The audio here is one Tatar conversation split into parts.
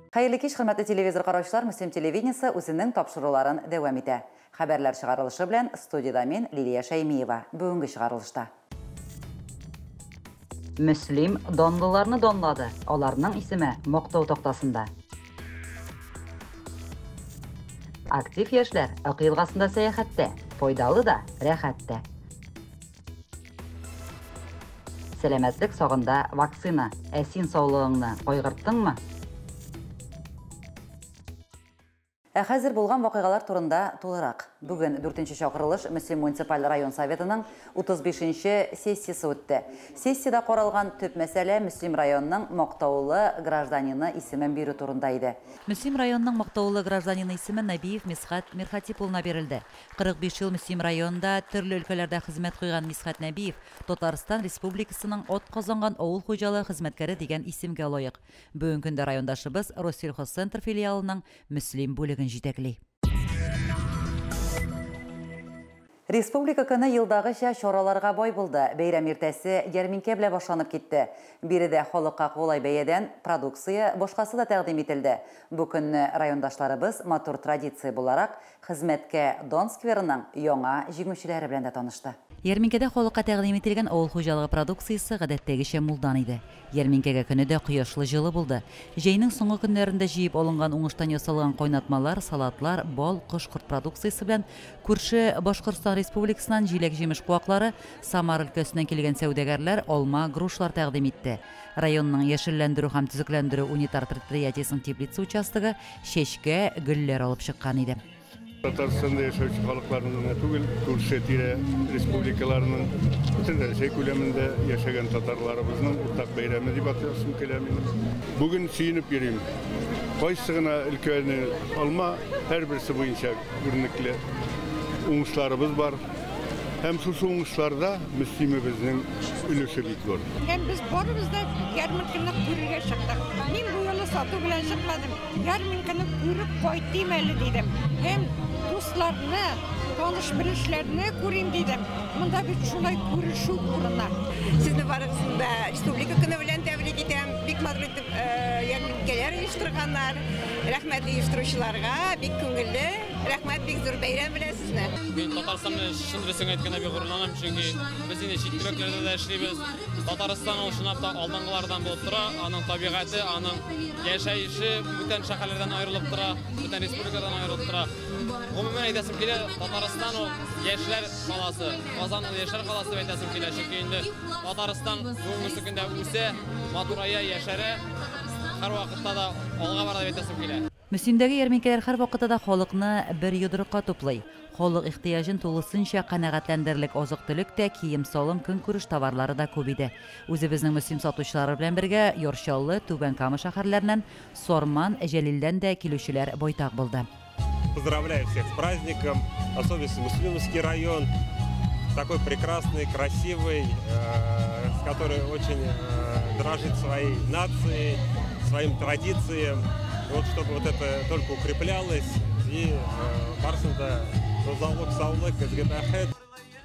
Хәерле кич, хөрмәтле телевизор караучылар, Мөслим телевидениесе үзенең тапшыруларын дәвам итә. Хәбәрләр чыгарылышы белән студиядә мин, Лилия Шәймиева. Бүгенге чыгарылышта. Мөслим данлыларны данлады, аларның исеме мактау тактасында. Актив яшьләр Ык елгасында сәяхәттә, файдалы да, рәхәт тә. Сәламәтлек сагында вакцина. Ә син саулыгыңны кайгырттыңмы? Ә хәзер булган вакыйгалар турында тулырак. Бүген 4нче чакырылыш Мөслим муниципаль район советының 35нче сессиясе үтте. Сессиядә каралган төп мәсьәлә Мөслим районының мактаулы гражданины исемен бирү турында иде. Мөслим районының мактаулы гражданины исеме Нәбиев Мисхәт Мирхатип улына бирелде. 45 ел Мөслим районында төрле өлкәләрдә хезмәт куйган Мисхәт Нәбиев Татарстан Республикасының атказанган авыл хуҗалыгы хезмәткәре дигән исемгә лаек. Бүгенге көндә райондашыбыз Россельхозцентр филиалының Мөслим бүлеген җитәкли. Республика көне елдагыча чараларга бай булды. Бәйрәм иртәсе ярминкә белән башланып китте. Биредә халыкка кулай бәядән продукция, башкасы да тәкъдим ителде. Бу көнне райондашларыбыз матур традиция буларак Хезмәткә дан скверының яңа җиңүчеләре белән дә танышты. Ярминкәдә халыкка тәкъдим ителгән авыл хуҗалыгы продукциясе гадәттәгечә мулдан иде. Ярминкәгә көне дә кояшлы җылы булды. Җәйнең соңгы көннәрендә җыеп алынган уңыштан ясалган кайнатмалар, салатлар, бал, кош-корт продукциясе белән күрше Башкортстан Республикасыннан җиләк-җимеш куаклары, Самар өлкәсеннән килгән сәүдәгәрләр алма, грушлар тәкъдим итте. Районның яшелләндерү һәм төзекләндерү унитар предприятиесенең теплица участогы чәчкә, гөлләр алып чыккан иде. Татарстанда яшәүче халыкларның гына түгел, күрше-тирә республикаларның, бөтен Рәсәй күләмендә яшәгән татарларыбызның уртак бәйрәме дип атасым килә минем. Бүген сөенеп йөрим. Кайсы гына өлкәне алма, һәрберсе буенча күренекле уңышларыбыз бар. Һәм шушы уңышларда Мөслимебезнең өлеше бик зур. Һәм без барыбыз да ярминкәне күрергә чыктык. Мин бу юлы сату белән чыкмадым. Ярминкәне күреп кайтыйм әле дидем. Һәм дусларны, таныш-белешләрне күрим дидем. Монда бит шулай күрешү урыны. Сезне барыгызны да Республика көне белән тәбрик итәм. Бик матур итеп ярминкәләр оештырганнар. Рәхмәт оештыручыларга, бик күңелле. Рәхмәт, бик зур бәйрәм белән сезне. Мин Татарстан белән чын дөресен әйткәндә бик горурланам, чөнки без инде чит төбәкләрдә дә эшлибез. Татарстан ул чынлап та алдынгылардан булып тора. Аның табигате, аның яшәеше бүтән шәһәрләрдән аерылып тора, бүтән республикадан аерылып тора. Гомумән әйтәсем килә, Татарстан ул яшьләр каласы, Казан ул яшьләр каласы дип әйтәсем килә, чөнки инде Татарстан бүгенге көндә үсә, матурая, яшәрә, һәрвакытта да алга бара дип әйтәсем килә. Мөслимдәге ярминкәләр һәрвакытта да халыкны бер йодрыкка туплый. Халык ихтыяҗын тулысынча канәгатьләндерерлек азык-төлек тә, кием-салым, көнкүреш товарлары да күп иде. Үзебезнең Мөслим сатучылары белән бергә Яр Чаллы, Түбән Кама шәһәрләреннән, Сарман, Җәлилдән дә килүчеләр байтак булды. Поздравляю всех с праздником, особенно Муслимовский район, такой прекрасный, красивый, с который очень дорожит своей нацией, своим традициям. Вот чтобы вот это только укреплялось и барысын да тазалык, саулык, изге бәхет.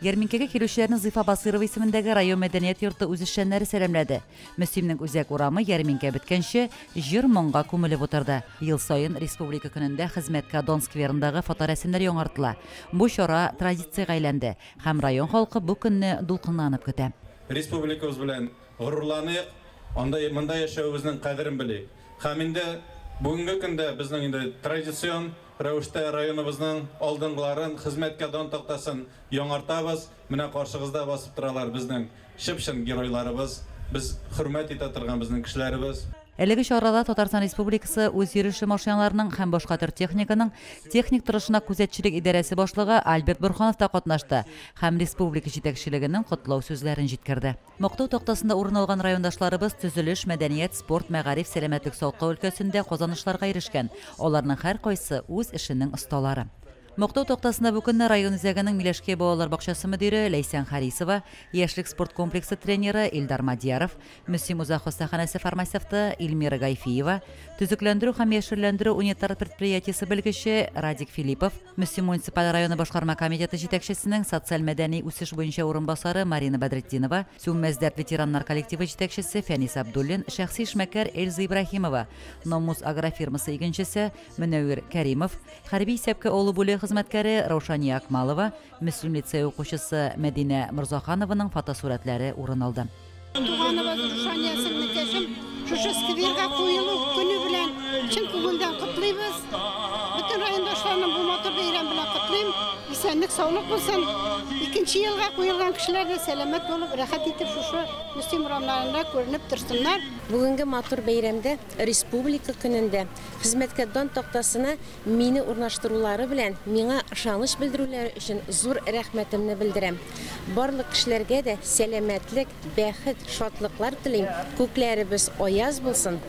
Ярминкәгә килүчеләрне Зифа Басырова исемендәге район мәдәният йорты үзешчәннәре сәламләде. Мөслимнең үзәк урамы ярминкә беткәнче җыр-моңга күмелеп утырды. Ел саен Республика көнендә Хезмәткә дан скверындагы фоторәсемнәр яңартыла. Бу чара традициягә әйләнде һәм район халкы бу көнне дулкынланып көтә. Республикабыз белән горурланыйк, анда монда яшәвебезнең кадерен белик. Һәм инде бүгенге көндә безнең инде традицион рәвештә районыбызның алдынгыларын, хезмәткә дан тактасын яңартабыз. Менә каршыгызда басып торалар безнең чып-чын геройларыбыз, без хөрмәт итә торган безнең кешеләребез. Әлеге чарада Татарстан Республикасы үзйөрешле машиналарның һәм башка төр техниканың техник торышына күзәтчелек идарәсе башлыгы Альберт Борһанов та катнашты һәм республика җитәкчелегенең котлау сүзләрен җиткерде. Мактау тактасында урын алган райондашларыбыз төзелеш, мәдәният, спорт, мәгариф, сәламәтлек саклау өлкәсендә казанышларга ирешкән. Аларның һәркайсы үз эшенең осталары. Мактау тактасында бу көнне район үзәгенең Миләшкәй балалар бакчасы мөдире Ләйсән Харисова, Яшьлек спорт комплексы тренеры Илдар Мадьяров, Мөслим үзәк хастаханәсе фармацевты Эльмира Гайфиева, төзекләндерү һәм яшелләндерү унитар предприятиесе белгече Радик Филиппов, Мөслим муниципаль районы башкарма комитеты җитәкчесенең социаль-мәдәни үсеш буенча урынбасары Марина Бәдретдинова, Сүнмәс дәрт ветераннар коллективы җитәкчесе Фәнис Абдуллин, шәхси эшмәкәр Эльза Ибраһимова, Номус агрофирмасы игенчесе Мөнәвир Кәримов, хәрби исәпкә алу бүлеге хезмәткәре Раушания Акмалова, Мөслим лицей укучысы Мәдинә Морзаханованың фотосурәтләре урын алды. Туганыбыз Рушания сеңлекәшем шушы скверга куелу көне белән чын күңелдән котлыйбыз. Бөтен райондашларны бу матур бәйрәм белән котлыйм. Исәнлек, саулык булсын. Икенче елга куелган кешеләр дә сәламәт булып, рәхәт итеп шушы Мөслим урамнарында күренеп торсыннар. Бүгенге матур бәйрәмдә, Республика көнендә хезмәткә дан тактасына мине урнаштырулары белән миңа ышаныч белдерүләре өчен зур рәхмәтемне белдерәм. Барлык кешеләргә дә сәламәтлек, бәхет, шатлыклар телим. Күкләребез аяз булсын.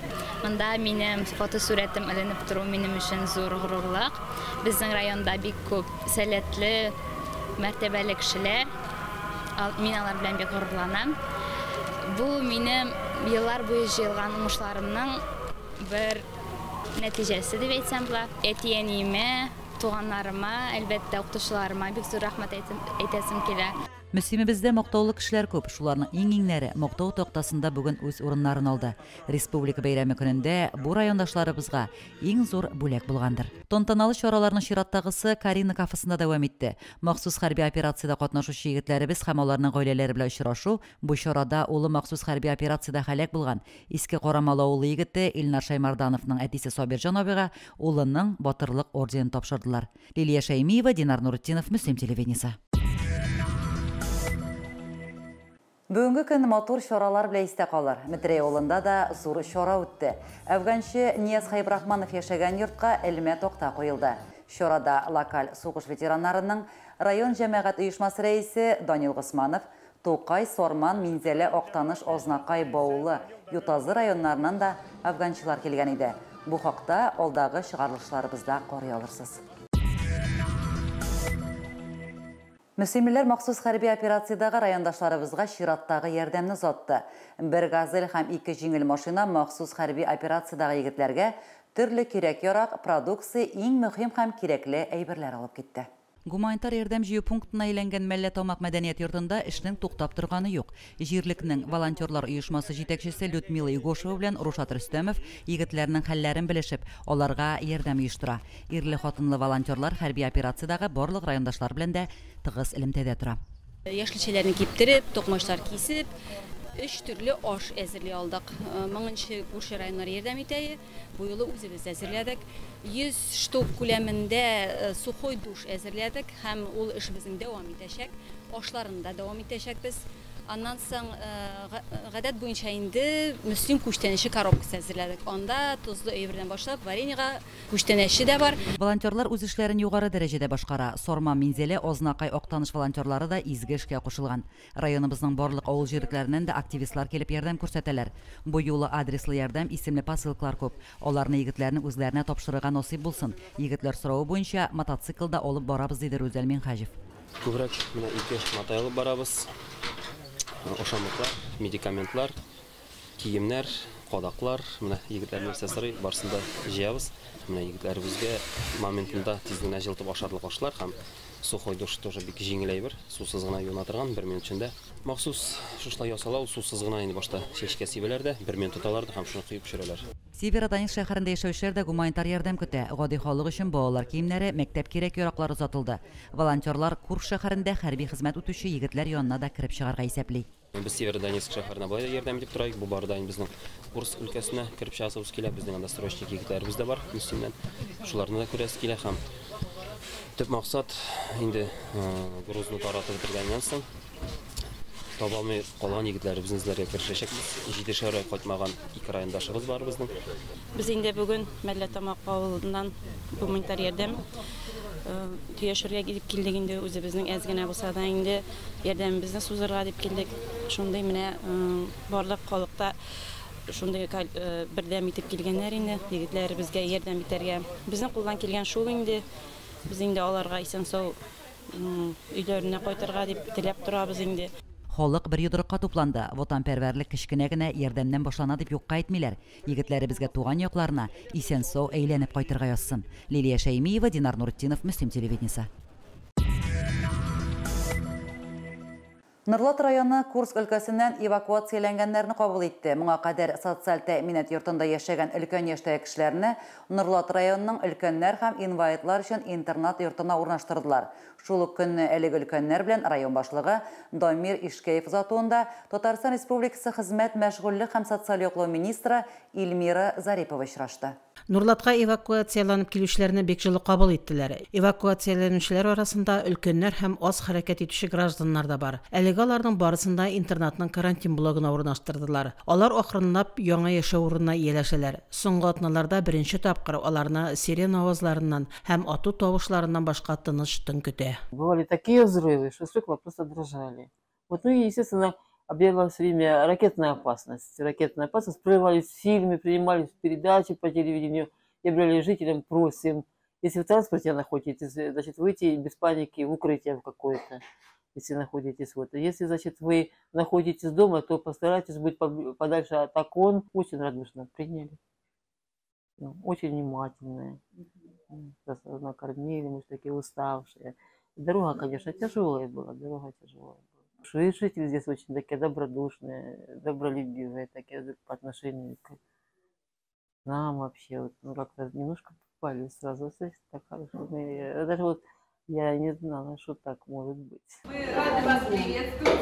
Монда минем фотосурәтем эленеп тору минем өчен зур горурлык. Безнең районда бик күп сәләтле, мәртәбәле кешеләр. Мин алар белән бик горурланам. Бу минем еллар буе җыелган уңышларымның бер нәтиҗәсе дип әйтсәм була. Әти-әниемә, туганнарыма, әлбәттә, укытучыларыма бик зур рәхмәт әйтәсем килә. Мөслимебездә мактаулы кешеләр күп, шуларның иң-иңнәре мактау тактасында бүген үз урыннарын алды. Республика бәйрәме көнендә бу райондашларыбызга иң зур бүләк булгандыр. Тантаналы чараларның чираттагысы Карина кафесында дәвам итте. Махсус хәрби операциядә катнашучы егетләребез һәм аларның гаиләләре белән очрашу бу чарада улы махсус хәрби операциядә һәлак булган Иске Карамалы авылы егете Илнар Шаймардановның әтисе Сабирҗан абыйга улының батырлык орденын тапшырдылар. Лилия Шәймиева, Динар Нуртдинов, Мөслим телевидениесе. Бүгенге көн матур чаралар белән истә калыр. Метрәй авылында да зур чара үтте. Әфганчы Нияз Хәйбрахманов яшәгән йортка элмә такта куелды. Чарада локаль сугыш ветераннарының район җәмәгать оешмасы рәисе Данил Госманов, Тукай, Сарман, Минзәлә, Актаныш, Азнакай, Баулы, Ютазы районнарыннан да әфганчылар килгән иде. Бу хакта алдагы чыгарылышларыбызда карый алырсыз. Мөслимлеләр махсус хәрби операциядәге райондашларыбызга чираттагы ярдәмне озатты. Бер газель һәм ике җиңел машина махсус хәрби операциядәге егетләргә төрле кирәк-ярак, продукция, иң мөһим һәм кирәкле әйберләр алып китте. Гуманитар ярдәм җыю пунктына әйләнгән Мәллә Тамак мәдәният йортында эшнең туктап торганы юк. Җирлекнең волонтерлар оешмасы җитәкчесе Людмила Егошева белән Рушат Рөстәмов егетләрнең хәлләрен белешеп, аларга ярдәм оештыра. Ирле-хатынлы волонтерлар хәрби операциядәге барлык райондашлар белән дә тыгыз элемтәдә тора. Яшелчәләрне киптереп, токмачлар кисеп, өч төрле аш әзерли алдык. Моңынчы күрше районнар ярдәм итә, бу юлы үзебез әзерләдек. 100 штук күләмендә сухой душ әзерләдек һәм ул эш безнең дәвам итәчәк. Ашларын да дәвам итәчәкбез. Аннан соң гадәт буенча инде Мөслим күчтәнәче коробкасы әзерләдек. Анда тозлы әйбердән башлап вареньега күчтәнәче дә бар. Волонтерлар үз эшләрен югары дәрәҗәдә башкара. Сарман, Минзәлә, Азнакай, Актаныш волонтерлары да изге эшкә кушылган. Районыбызның барлык авыл җирлекләреннән дә активистлар килеп ярдәм күрсәтәләр. Бу юлы адреслы ярдәм исемле посылкалар күп. Аларны егетләрнең үзләренә тапшырырга насыйп булсын. Егетләр соравы буенча мотоциклда алып барабыз, диде Рүзәл Минһаҗев. Күбрәк менә ике мотай алып барабыз. Ашамлыклар, медикаментлар, киемнәр, кадаклар, менә егетләр нәрсә сорый, барысын да җыябыз. Менә егетләребезгә моментында тиз генә җылытып ашарлык ашлар һәм сухой душ тоже бик җиңел әйбер, сусыз гына юына торган бер минут эчендә. Махсус шушылай ясала, ул сусыз гына инде башта чәчкә сибәләр дә, бер минут тоталар да һәм шуны коеп төшерәләр. Северодонецк шәһәрендә яшәүчеләр дә гуманитар ярдәм көтә. Гади халык өчен балалар киемнәре, мәктәп кирәк-яраклары озатылды. Волонтерлар Курск шәһәрендә хәрби хезмәт үтүче егетләр янына да кереп чыгарга исәпли. Без Северодонецк шәһәренә болай да ярдәм итеп торайык. Бу барда инде безнең Курск өлкәсенә кереп чыгасыбыз килә. Безнең анда срочник егетләребез дә бар Мөслимнән. Шуларны да күрәсе килә һәм төп максат инде грузны таратып бетергәннән соң таба алмый калган егетләребезне эзләргә керешәчәкбез. Җидешәр ай кайтмаган ике райондашыбыз бар безнең. Без инде бүген Мәллә Тамак авылыннан гуманитар ярдәм төяшергә килеп килдек инде, үзебезнең әз генә булса да инде ярдәмебезне сузырга дип килдек. Шундый менә барлык халыкта шундый бердәм итеп килгәннәр инде егетләребезгә ярдәм итәргә. Безнең кулдан килгән шул инде. Без инде аларга исән-сау өйләренә кайтырга дип теләп торабыз инде. Халык бер йодрыкка тупланды. Ватанпәрвәрлек кечкенә генә ярдәмнән башлана дип юкка әйтмиләр. Егетләребезгә туган якларына исән-сау әйләнеп кайтырга язсын. Лилия Шәймиева, Динар Нуртдинов, Мөслим телевидениесе. Норлат районы Курск өлкәсеннән эвакуацияләнгәннәрне кабул итте. Моңа кадәр социаль тәэминат йортында яшәгән өлкән яшьтәге кешеләрне Норлат районының өлкәннәр һәм инвалидлар өчен интернат йортына урнаштырдылар. Шул ук көнне әлеге өлкәннәр белән район башлыгы Дамир Ишкәев озатуында Татарстан Республикасы хезмәт, мәшгульлек һәм социаль яклау министры Эльмира Зарипова очрашты. Нурлатка эвакуацияланып килүчеләрне бик җылы кабул иттеләр. Эвакуацияләнүчеләр арасында өлкәннәр һәм аз хәрәкәт итүче гражданнар да бар. Әлегә аларның барысын да интернатның карантин блогына урнаштырдылар. Алар акрынлап яңа яшәү урынына ияләшәләр. Соңгы атналарда беренче тапкыр аларны сирена авазларыннан һәм ату тавышларыннан башка тыныч тын көтә. Бывали такие взрывы, что стекла просто дрожали. Вот, ну и, естественно, объявилась все время ракетная опасность. Ракетная опасность. Прерывались фильмы, принимались передачи по телевидению. И объявляли жителям, просим, если в транспорте находитесь, значит, выйти без паники в укрытие в какое-то, если находитесь. Вот. Если, значит, вы находитесь дома, то постарайтесь быть подальше от окон. Очень радушно приняли. Очень внимательные. Нас накормили, мы же такие уставшие. Дорога, конечно, тяжелая была, дорога тяжелая была. И жители здесь очень такие добродушные, добролюбивые, такие по отношению к нам вообще. Вот, ну, как-то немножко попали сразу, так хорошо. Мы, даже вот я не знала, что так может быть. Мы рады вас приветствовать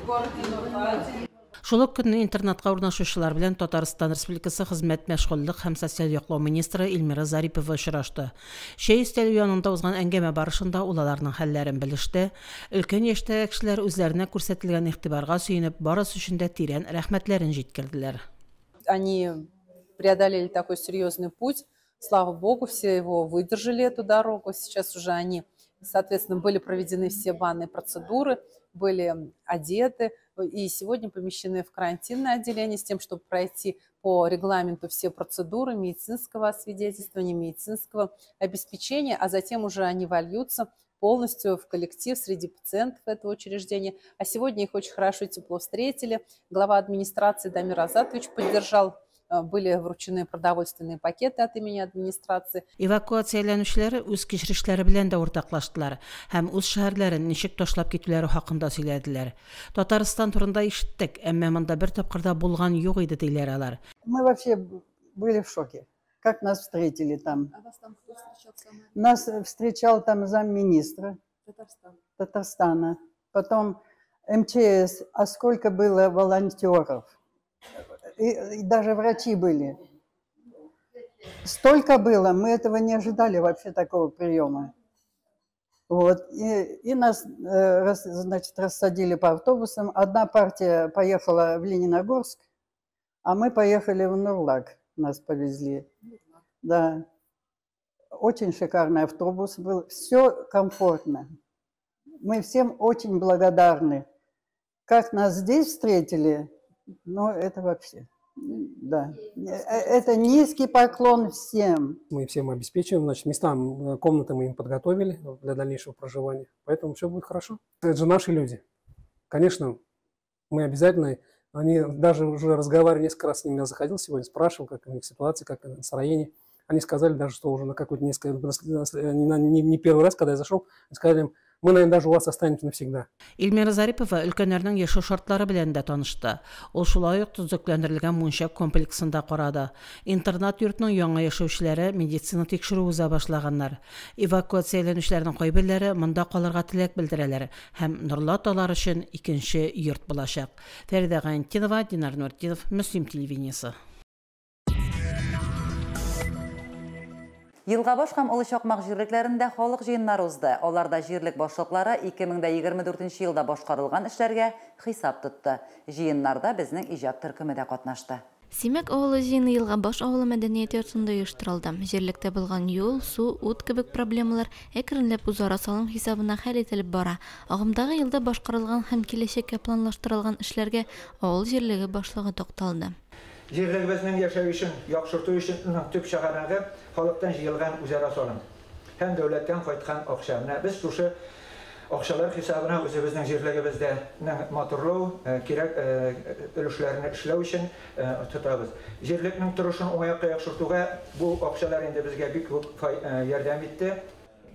в городе Нурлате. Шул ук көнне интернатка урнашучылар белән Татарстан Республикасы хезмәт, мәшгульлек һәм социаль яклау министры Эльмира Зарипова очрашты. Чәй өстәле янында узган әңгәмә барышында ул аларның хәлләрен белеште. Өлкән яшьтәге кешеләр үзләренә күрсәтелгән игътибарга сөенеп, барысы өчен дә тирән рәхмәтләрен җиткерделәр. Они преодолели такой серьезный путь. Слава богу, все его выдержали, эту дорогу. Сейчас уже они, соответственно, были проведены все банные процедуры, были одеты и сегодня помещены в карантинное отделение с тем, чтобы пройти по регламенту все процедуры медицинского освидетельствования, медицинского обеспечения, а затем уже они вольются полностью в коллектив среди пациентов этого учреждения. А сегодня их очень хорошо и тепло встретили. Глава администрации Дамир Азатович поддержал, были вручены продовольственные пакеты от имени администрации. Эвакуацияләнүчеләр үз кичерешләре белән дә уртаклаштылар һәм үз шәһәрләрен ничек ташлап китүләре хакында сөйләделәр. Татарстан турында ишеттек, әмма монда бер тапкыр да булган юк иде, диләр алар. Мы вообще были в шоке. Как нас встретили там? А вас там кто встречал в Самаре? Нас встречал там замминистра Татарстана. Татарстана. Потом МЧС. А сколько было волонтеров? И даже врачи были. Столько было, мы этого не ожидали вообще, такого приема. Вот. И нас, значит, рассадили по автобусам. Одна партия поехала в Лениногорск, а мы поехали в Нурлат, нас повезли. Да. Очень шикарный автобус был, все комфортно. Мы всем очень благодарны. Как нас здесь встретили, ну, это вообще, да. Это низкий поклон всем. Мы всем обеспечиваем, значит, места, комнаты мы им подготовили для дальнейшего проживания, поэтому все будет хорошо. Это же наши люди. Конечно, мы обязательно, они даже уже разговаривали, несколько раз с ними я заходил сегодня, спрашивал, как у них ситуация, как настроение. Они сказали даже, что уже на какой-то несколько, не первый раз, когда я зашел, они сказали: «Мы, наверное, даже у вас останемся навсегда». Эльмира Зарипова өлкәннәрнең яшәү шартлары белән дә танышты. Ул шулай ук төзекләндерелгән мунча комплексын да карады. Интернат йортның яңа яшәүчеләре медицина тикшерүе уза башлаганнар. Эвакуацияләнүчеләрнең кайберләре монда калырга теләк белдерәләр һәм Норлат алар өчен икенче йорт булачак. Фәридә Гайнетдинова, Динар Нуртдинов, Мөслим телевидениесе. Елгабаш һәм Олы Чакмак җирлекләрендә халык җыеннары узды. Аларда җирлек башлыклары 2024 елда башкарылган эшләргә хисап тотты. Җыеннарда безнең иҗат төркеме дә катнашты. Симәк авылы җыены Елгабаш авылы мәдәният йортында оештырылды. Җирлектә булган юл, су, ут кебек проблемалар әкренләп үзара салым хисабына хәл ителеп бара. Агымдагы елда башкарылган һәм киләчәккә планлаштырылган эшләргә авыл җирлеге башлыгы тукталды. Җирлегебезнең яшәешен яхшырту өчен уның төп чыганагы халыктан җыелган үзара салым. Һәм дәүләттән кайткан акча. Менә без шушы акчалар хисабына үзебезнең җирлегебездә матурлау, кирәк өлешләрне эшләү өчен тотабыз. Җирлекнең торышын уңай якка яхшыртуга бу акчалар инде безгә бик күп ярдәм итте.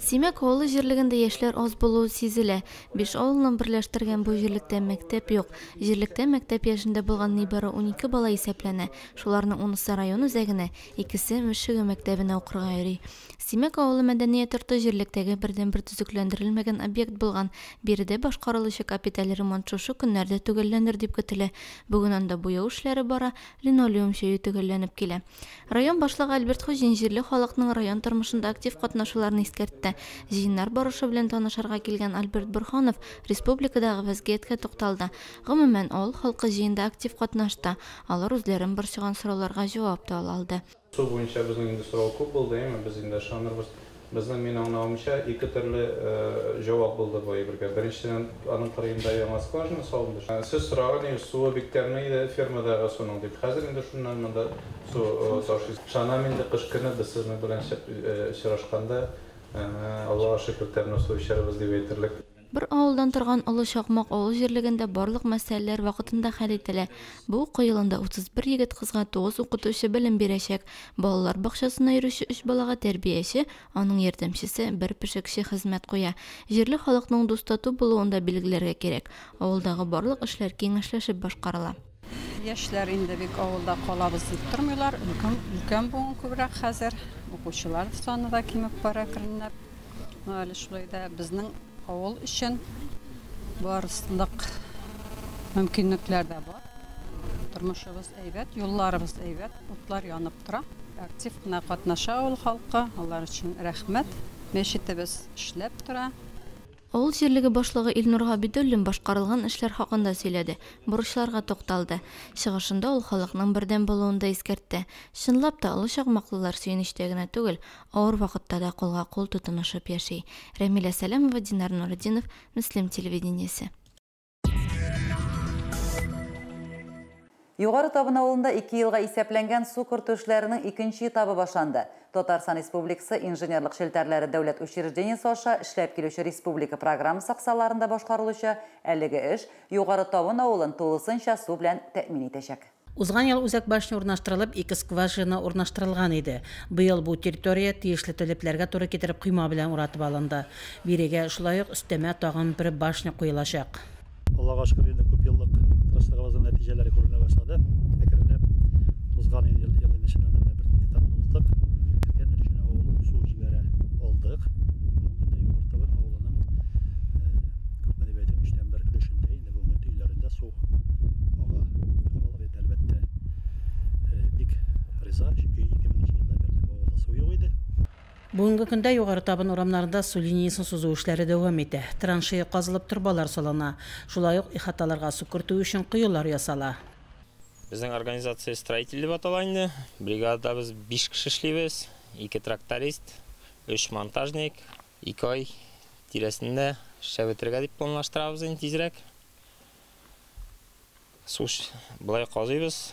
Симәк авылы җирлегендә яшьләр аз булуы сизелә. Биш авылны берләштергән бу җирлектә мәктәп юк. Җирлектә мәктәп яшендә булган нибары 12 бала исәпләнә. Шуларның унысы район үзәгенә, икесе Мөшеге мәктәбенә укырга йөри. Симәк авылы мәдәният йорты җирлектәге бердәнбер төзекләндерелмәгән объект булган. Биредә башкарылучы капиталь ремонт шушы көннәрдә төгәлләнер дип көтелә. Бүген анда буяу эшләре бара, линолеум җәю төгәлләнеп килә. Район башлыгы Альберт Хуҗин җирле халыкның район тормышында актив катнашуларын искәртте. Җыеннар барышы белән танышырга килгән Альберт Борһанов республикадагы вәзгыятькә тукталды. Гомумән, авыл халкы җыенда актив катнашты. Алар үзләрен борчыган сорауларга җавап та ала алды. Су буенча безнең инде сорау күп булды, әйме, без инде ышанырбыз. Безнең, мин аңлавымча, ике төрле җавап булды бу әйбергә. Беренчедән, аның кырыенда яңа скважина салынды. Сез сораган идегез, суы бик тәмле иде фермадагы суның дип. Хәзер инде шуннан монда су ташыйбыз. Ышанам инде, кыш көне без сезнең белән очрашканда, Аллага шөкер, тәмле су эчәрбез дип әйтерлек. Бер авылдан торган Олы Чакмак авыл җирлегендә барлык мәсьәләләр вакытында хәл ителә. Бу уку елында 31 егет-кызга 9 укытучы белем бирәчәк. Балалар бакчасына йөрүче өч балага тәрбияче, аның ярдәмчесе, бер пешекче хезмәт куя. Җирле халыкның дус-тату булуын да билгеләргә кирәк. Авылдагы барлык эшләр киңәшләшеп башкарыла. Яшьләр инде бик авылда калабыз дип тормыйлар, өлкән, өлкән буын күбрәк хәзер. Укучылар саны да кимеп бара әкренләп. Ну, әле шулай да безнең авыл өчен барлык мөмкинлекләр дә бар. Тормышыбыз әйбәт, юлларыбыз әйбәт, утлар янып тора. Актив кына катнаша авыл халкы, алар өчен рәхмәт. Мәчетебез эшләп тора. Авыл җирлеге башлыгы Илнур Габидуллин башкарылган эшләр хакында сөйләде, бурычларга тукталды. Чыгышында ул халыкның бердәм булуын да искәртте. Чынлап та, олы чакмаклылар сөенечтә генә түгел, авыр вакытта да кулга-кул тотынышып яши. Рәмилә Сәләмова, Динар Нуретдинов, Мөслим телевидениесе. Югары Табын авылында 2 елга исәпләнгән су кертү эшләренең икенче этабы башланды. Татарстан Республикасы инженерлык челтәрләре дәүләт учреждениесе аша эшләп килүче республика программасы кысаларында башкарылучы әлеге эш Югары Табын авылын тулысынча су белән тәэмин итәчәк. Узган ел үзәк башня урнаштырылып, ике скважина урнаштырылган иде. Быел бу территория тиешле таләпләргә туры китереп койма белән уратып алынды. Бирегә шулай ук өстәмә тагын бер башня куелачак. Аллага шөкер, инде күп еллык тырышлыгыбызның нәтиҗәләре күренә башлады. Әкренләп узган ел инде чыннан да менә бер этапны уздык. Кергән өлешенә авыл су җибәрә алдык. Бүгенге көндә Югары Табын авылының күпме дип әйтим, өчтән бер өлешендә инде бүгенге көндә өйләрендә су ага. Халык инде әлбәттә бик риза, чөнки 2000 елдан бирле бу авылда су юк иде. Бүгенге көндә Югары Табын урамнарында су линиясен сузу эшләре дәвам итә. Траншея казылып, торбалар салына. Шулай ук ихаталарга су кертү өчен коелар ясала. Безнең организация строитель дип атала инде. Бригадада без 5 кеше эшлибез. 2 тракторист, 3 монтажник, 2 ай тирәсендә эшләп бетерергә дип планлаштырабыз инде тизрәк. Су былай казыйбыз.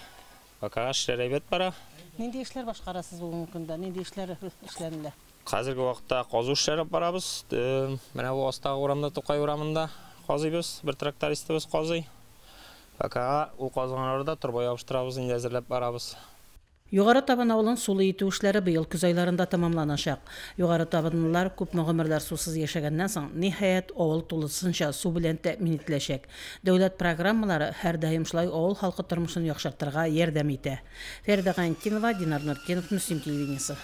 Пока эшләр әйбәт бара. Нинди эшләр башкарасыз бүгенге көндә? Нинди эшләр эшләнелә? Хәзерге вакытта казу эшләре алып барабыз. Менә бу астагы урамда, Тукай урамында казыйбыз. Бер трактористыбыз казый. Пока ул казыган арада торба ябыштырабыз, инде әзерләп барабыз. Югары Табын авылын сулы итү эшләре быел көз айларында тәмамланачак. Югары Табынлылар күпме гомерләр сусыз яшәгәннән соң, ниһаять, авыл тулысынча су белән тәэмин ителәчәк. Дәүләт программалары һәрдаим шулай авыл халкы тормышын яхшыртырга ярдәм итә. Фәридә Гайнетдинова, Динар Нуртдинов, Мөслим телевидениесе.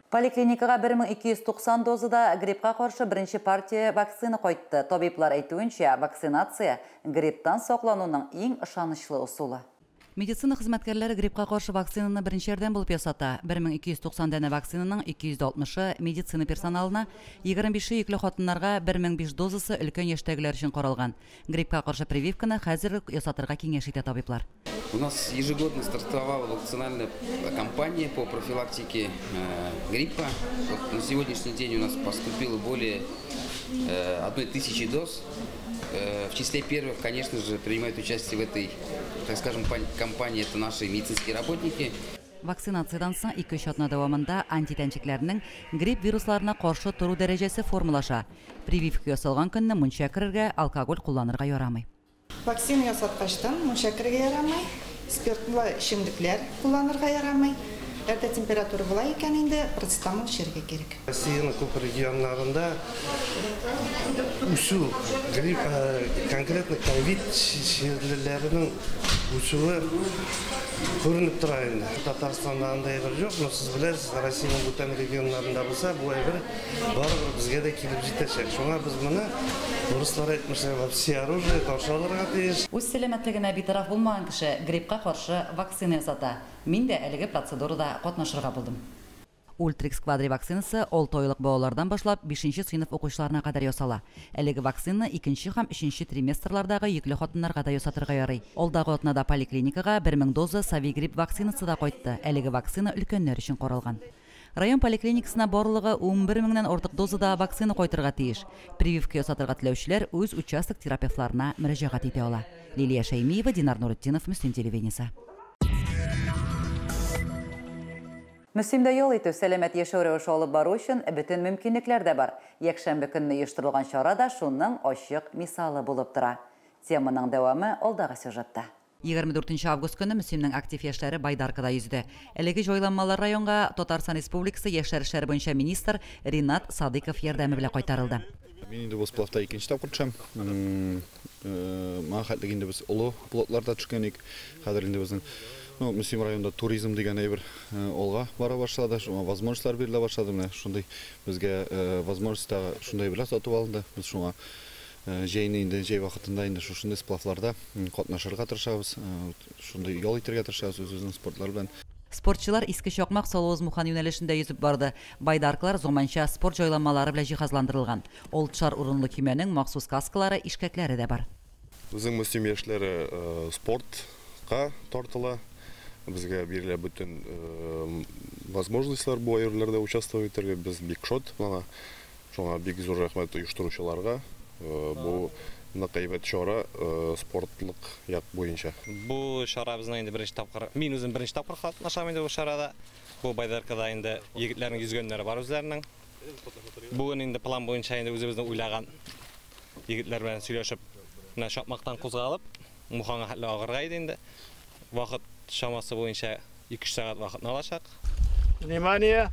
Поликлиникага 1290 дозада гриппка каршы беренче партия вакцина кайтты. Табиблар әйтүенчә, вакцинация грипптан саклануның иң ышанычлы ысулы. Медицина хезмәткәрләре гриппка каршы вакцинаны беренче ярдәм булып ясата. 1290 данә вакцинаның 260-ы медицина персоналына, 25-е йөкле хатыннарга, 1005 дозасы өлкән яшьтәгеләр өчен каралган. Гриппка каршы прививканы хәзер үк ясатырга киңәш итә табиблар. У нас ежегодно стартовала вакцинальная кампания по профилактике гриппа. На сегодняшний день у нас поступило более 1000 доз. В числе первых, конечно же, принимают участие в этой, так скажем, кампании это наши медицинские работники. Вакцинациядән соң 2-3 атна дәвамында антитәнчекләрнең грипп вирусларына каршы тору дәрәҗәсе формалаша. Прививка ясалган көнне мунча керергә, алкоголь кулланырга ярамый. Вакцина ясаткачтан мунча керергә ярамый, спиртлы эчемлекләр кулланырга ярамый. Әгәр дә температура була икән инде, парацетамол эчәргә кирәк. Россиянең күп регионнарында үсү, грипп, конкретно ковид чирлеләренең үсүе күренеп тора инде. Татарстанда андай әйбер юк, но сез беләсез, Россиянең бүтән регионнарында булса, бу әйбер барыбер безгә дә килеп җитәчәк. Шуңа без моны, урыслар әйтмешли, во всеоружие каршы алырга тиеш. Үз сәламәтлегенә битараф булмаган кеше гриппка каршы вакцина ясата. Мин дә әлеге процедурада катнашырга булдым. Ультрикс квадри вакцинасы 6 айлык балалардан башлап 5 сыйныф укучыларына кадәр ясала. Әлеге вакцина 2 һәм 3 триместрлардагы йөкле хатыннарга да ясатырга ярый. Алдагы атнада поликлиникага 1000 доза Совигрипп вакцинасы да кайтты. Әлеге вакцина өлкәннәр өчен каралган. Район поликлиникасына барлыгы 11 меңнән артык дозада вакцина кайтырга тиеш. Прививка ясатырга теләүчеләр үз участок терапевтларына мөрәҗәгать итә ала. Лилия Шәймиева, Динар Нуретдинов, Мөслим телевидениесе. Мөслимдә ял итү, сәламәт яшәү рәвеше алып бару өчен бөтен мөмкинлекләр дә бар. Якшәмбе көнне оештырылган чара да шуның ачык мисалы булып тора. Теманың дәвамы алдагы сюжетта. 24 август көне Мөслимнең актив яшьләре байдаркада йөзде. Әлеге җайланмалар районга Татарстан Республикасы яшьләр эшләре буенча министр Ринат Садыков ярдәме белән кайтарылды. Мин инде бу сплавта икенче тапкыр төшәм. Моңа хәтлек инде без олы плотларда төшкән идек. Хәзер инде безнең Мөслим районында туризм дигән әйбер алга бара башлады, шуңа возможностьлар бирелә башлады. Менә шундый безгә возможность шундай белән сатып алынды. Без шуңа җәйне инде җәй вакытында инде шушындый сплавларда катнашырга тырышабыз, шундый ял итәргә тырышабыз үзебезнең спортлар белән. Спортчылар Иске Чакмак Салавыз Мухан юнәлешендә йөзеп барды. Байдаркалар заманча спорт җайланмалары белән җиһазландырылган. Алтышар урынлы көймәнең махсус каскалары, ишкәкләре дә бар. Безнең Мөслим яшьләре спортка тартыла. Безгә бирелә бөтен возможностьлар бу әйберләрдә участвовать итәргә. Без бик шат моңа. Шуңа бик зур рәхмәт оештыручыларга. Бу нык әйбәт чара спортлык як буенча. Бу чара безнең инде беренче тапкыр. Мин үзем беренче тапкыр катнашам инде бу чарада. Бу байдаркада инде егетләрнең йөзгәннәре бар үзләренең. Бүген инде план буенча инде үзебезнең уйлаган егетләр белән сөйләшеп, менә Чакмактан кузгалып, Муханга хәтле агырга иде инде. Вакыт чамасы буенча 2-3 сәгать вакытны алачак. Внимание!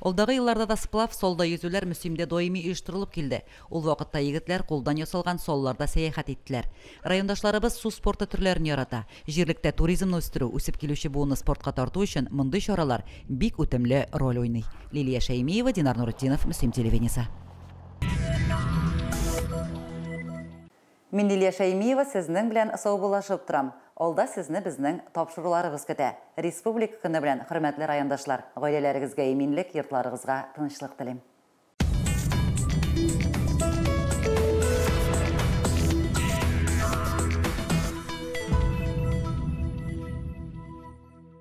Алдагы елларда да сплав салда йөзүләр Мөслимдә даими оештырылып килде. Ул вакытта егетләр кулдан ясалган салларда сәяхәт иттеләр. Райондашларыбыз су спорты төрләрен ярата. Җирлектә туризмны үстерү, үсеп килүче буынны спортка тарту өчен мондый чаралар бик үтемле роль уйный. Лилия Шәймиева, Динар Нуретдинов, Мөслим телевидениесе. Мин Лилия Шәймиева сезнең белән саубуллашып торам. Алда сезне безнең тапшыруларыбыз көтә. Республика көне белән, хөрмәтле райондашлар, гаиләләрегезгә иминлек, йортларыгызга тынычлык телим.